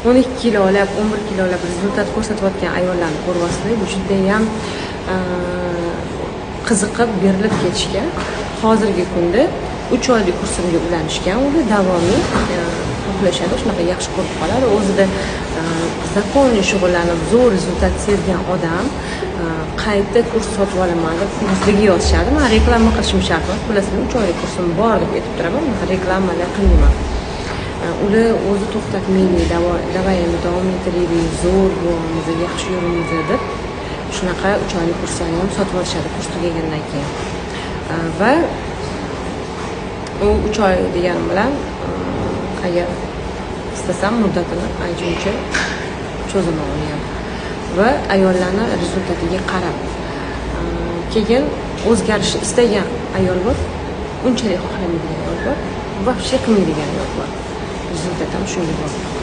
12 kilolab, 11 kilolab результат ko'rsatayotgan ayollarni ko'ryapsizlar, judayam qiziqib, berilib ketishgan. Hozirgi kunda 3 oylik kursimga ulanishgan, ular davomiy xohlashadi, shunaqa yaxshi ko'rib qoladi. O'zida законный shug'ullanib, zo'r результат sezgan odam qayta kurs sotib olaman deb kursdagi yozishadi. Man reklama qilishim shart emas, bilasizmi, 3 oylik kursim bor deb aytib turaman, bunaqa reklamalar qilmayman. Ular o'zi to'xtatmaylik, давай endi davom ettiraylik, zo'r bo'lyapmiz, yaxshi yuribmiz deb shunaqa 3 oylik kurslarni ham sotib olishadi kurs tugagandan keyin. Va u 3 oy deganim bilan, agar istasam, muddatini ancha muncha cho'zaman uni ham va ayollarni результат iga qarab. Keyin o'zgarishni istagan ayol bor, unchalik xohlamaydigan ayol bor, вообще qilmaydigan ayol bor. Результат ham shunga bog'liq.